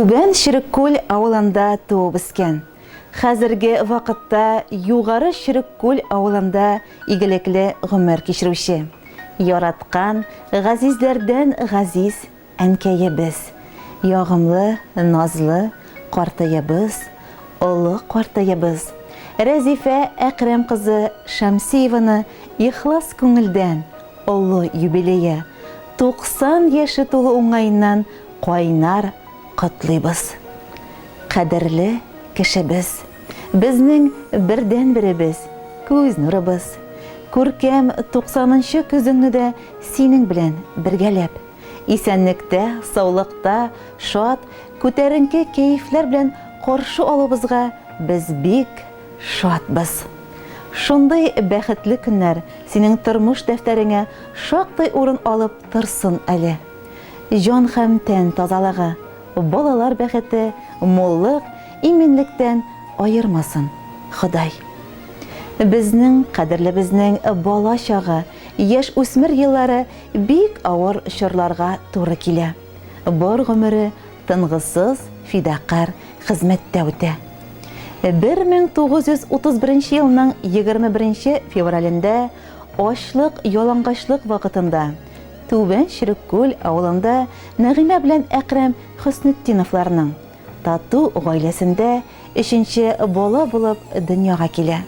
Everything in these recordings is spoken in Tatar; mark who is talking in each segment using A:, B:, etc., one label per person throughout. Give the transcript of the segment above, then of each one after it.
A: Түбән Череккүл авылында туып үскән. Хәзерге вакытта Югары Череккүл авылында игелекле гомер кичерүче, яраткан, газизләрдән газиз әнкәебез, ягымлы, назлы картыебыз, олы картыебыз Рәзифә Әкрәм кызы Шәмсиеваны ихлас күңелдән олы юбилее, 90 яше тулу уңаеннан кайнар котлыйбыз. Кадерле кешебез, безнең бердәнберебез, күз нурыбыз. Күркәм туксанынчы көзеңне дә синең белән бергәләп, исәнлектә, саулыкта, шат, күтәренке кәефләр белән каршы алуыбызга без бик шатбыз. Шундый бәхетле көннәр синең тормыш дәфтәреңә шактый урын алып торсын әле. Җан һәм тән тазалыгы, балалар бәхете, муллык, иминлектән аермасын Ходай. Безнең кадерлебезнең бала чагы, яшь-үсмер еллары бик авыр чорларга туры килә. Бар гомере тынгысыз, фидакарь хезмәттә үтә. 1931 елның 21 февралендә ачлык-ялангачлык вакытында Түбән Череккүл авылында Нәгыймә белән Әкрәм Хөснетдиновларның тату гаиләсендә өченче бала булып дөньяга килә.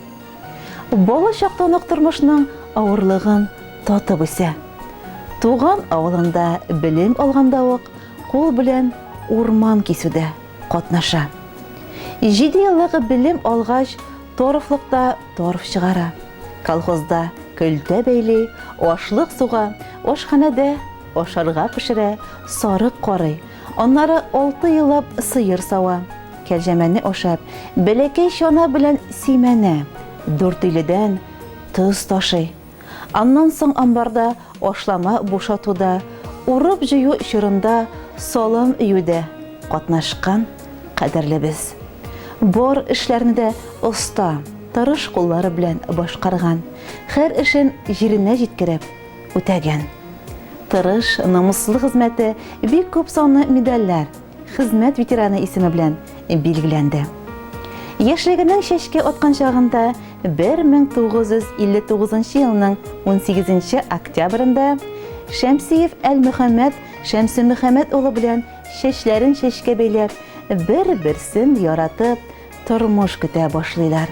A: Бала чактан ук тормышның авырлыгын татып үсә. Туган авылында белем алганда ук кул белән урман кисүдә катнаша. Җидееллык белем алгач, торфлыкта торф чыгара, колхозда көлтә бәйли, ашлык суга, ашханәдә ашарга пешерә, сарык карый, аннары алты еллап сыер сава, кәлҗәмәне ашап, бәләкәй чана белән симәнә, Дүртөйледән тоз ташый. Аннан соң амбарда ашлама бушатуда, урып-җыю чорында салым өюдә катнашкан кадерлебез. Бар эшләрне дә оста, тырыш куллары белән башкарган, һәр эшен җиренә җиткереп үтәгән. Тырыш, намуслы хезмәте бик күп санлы медальләр, Хезмәт ветераны исеме белән билгеләнде. Яшьлегенең чәчкә аткан чагында 1959 елның 18 октябрендә Шәмсиев Әлмөхәммәт Шәмсемөхәммәт улы белән чәчләрен чәчкә бәйләп, бер-берсен яратып, тормыш көтә башлыйлар.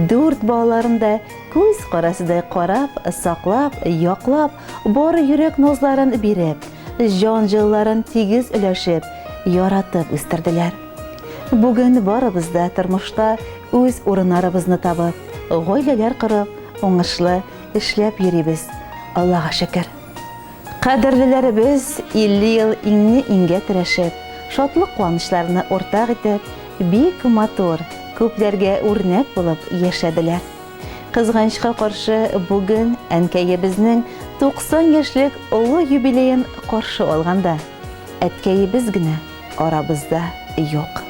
A: Дүрт балаларын да күз карасыдай карап, саклап, яклап, бары йөрәк назларын биреп, җан җылыларын тигез өләшеп, яратып үстерделәр. Бүген барыбыз да тормышта үз урыннарыбызны табып, гаиләләр корып, уңышлы эшләп йөрибез, Аллага шөкер. Кадерлеләребез 50 ел иңне-иңгә терәшеп, шатлык-куанычларны уртак итеп, бик матур, күпләргә үрнәк булып яшәделәр. Кызганычка каршы, бүген әнкәебезнең 90 яшьлек олы юбилеен каршы алганда, әткәебез генә арабызда юк.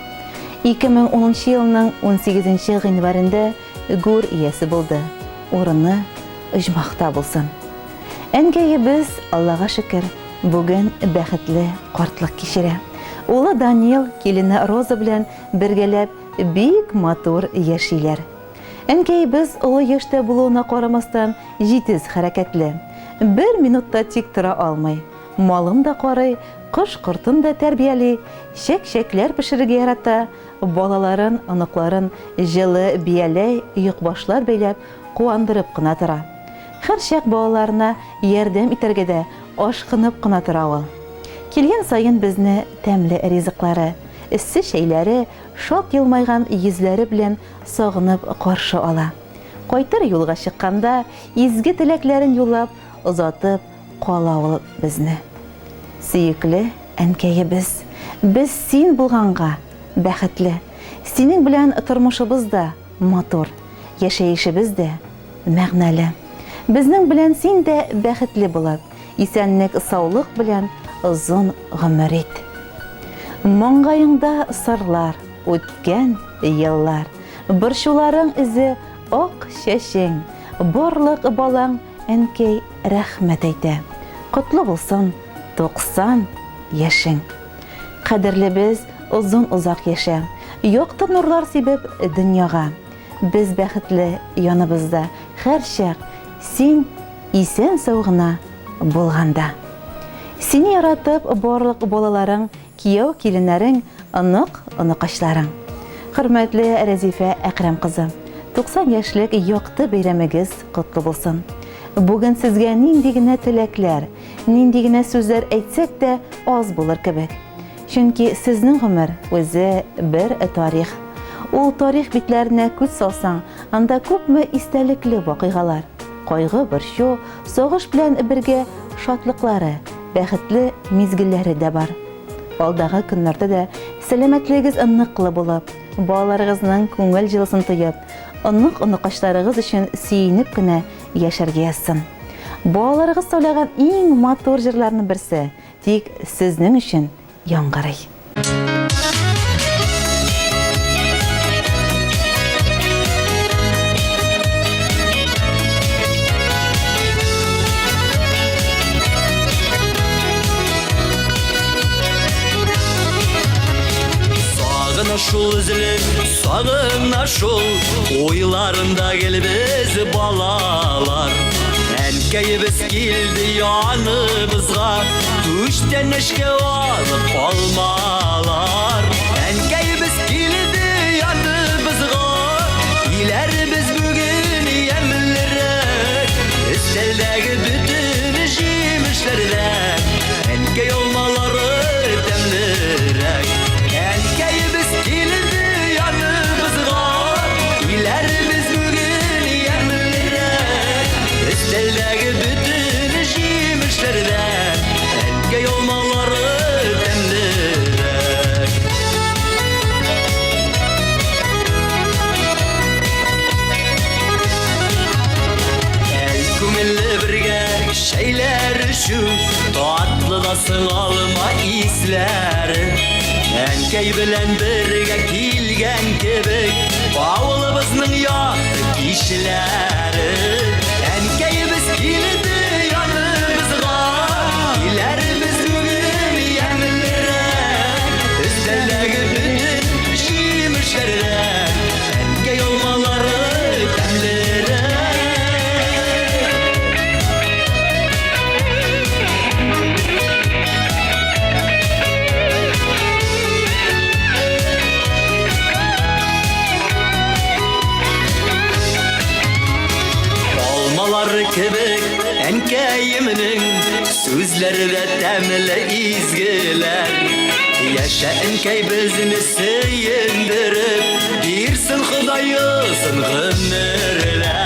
A: 2010 елның 18 гыйнварендә гүр иясе булды, урыны оҗмахта булсын. Әнкәебез, Аллага шөкер, бүген бәхетле картлык кичерә. Улы Данил, килене Роза белән бергәләп бик матур яшиләр. Әнкәебез олы яшьтә булуына карамастан, җитез хәрәкәтле. Бер минут та тик тора алмый. Малын да карый, кош-кортын да тәрбияли, чәк-чәкләр пешерергә ярата, балаларын, оныкларын җылы бияләй, оекбашлар бәйләп куандырып кына тора. Һәрчак балаларына ярдәм итәргә дә ашкынып кына тора ул. Килгән саен безне тәмле ризыклары, эссе чәйләре, шат елмайган йөзләре белән сагынып каршы ала. Кайтыр юлга чыкканда изге теләкләрен юллап, озатып кала ул безне. Сөекле әнкәебез, без син булганга бәхетле. Синең белән тормышыбыз да матур, яшәешебез дә мәгънәле. Безнең белән син дә бәхетле булып, исәнлек-саулык белән озын гомер ит. Маңгаеңда сырлар, үткән еллар, борчуларың эзе ак чәчең, барлык балаң, әнкәй, рәхмәт әйтә. Котлы булсын 90 яшең. Кадерлебез, озын-озак яшә. Якты нурлар сибеп дөньяга. Без бәхетле яныбызда һәрчак син исән-сау гына булганда. Сине яратып барлык балаларың, кияү-киленнәрең, онык-оныкачларың. Хөрмәтле Рәзифә Әкрәм кызы, 90 яшьлек якты бәйрәмегез котлы булсын. Бүген сезгә нинди генә теләкләр, нинди генә сүзләр әйтсәк тә аз булыр кебек. Чөнки сезнең гомер үзе бер тарих. Ул тарих битләренә күз салсаң, анда күпме истәлекле вакыйгалар, кайгы-борчу, сагыш белән бергә шатлыклары, бәхетле мизгелләре дә бар. Алдагы көннәрдә дә сәламәтлегегез ныклы булып, балаларыгызның күңел җылысын тоеп, онык-оныкачларыгыз өчен сөенеп кенә яшәргә язсын. Балаларыгыз сайлаган иң матур җырларның берсе, Тик сезнең өчен яңгырый.
B: Сагына шул өзелеп, сагына шул Уйларында гел без балалар Әнкәебез килде яныбызга Күчтәнәчкә алып алмалар Әнкәебез килде яныбызга Иләребез бүген ямьлерәк Өстәлдәге бөтен җимешләрдән Әнкәй алмалары тәмлерәк Әнкәебез килде яныбызга Иләребез бүген ямьлерәк Өстәлдәге бөтен җимешләрдән Әнкәй алмалары тәмлерәк. Әй, күңелле бергә чәйләр эчү, Татлы да соң алма исләре. Әнкәй белән бергә килгән кебек, Авылыбызның якты кичләре. Әнкәебез килде яныбызга, Өйләребез бүген ямьлерәк. Өстәлдәге бөтен җимешләрдән Әнкәй алмалары тәмлерәк. Алмалары кебек әнкәемнең сүзләре дә тәмле изгеләр. Яшә әнкәй безне сөендереп, бирсен Ходай озын гомерләр.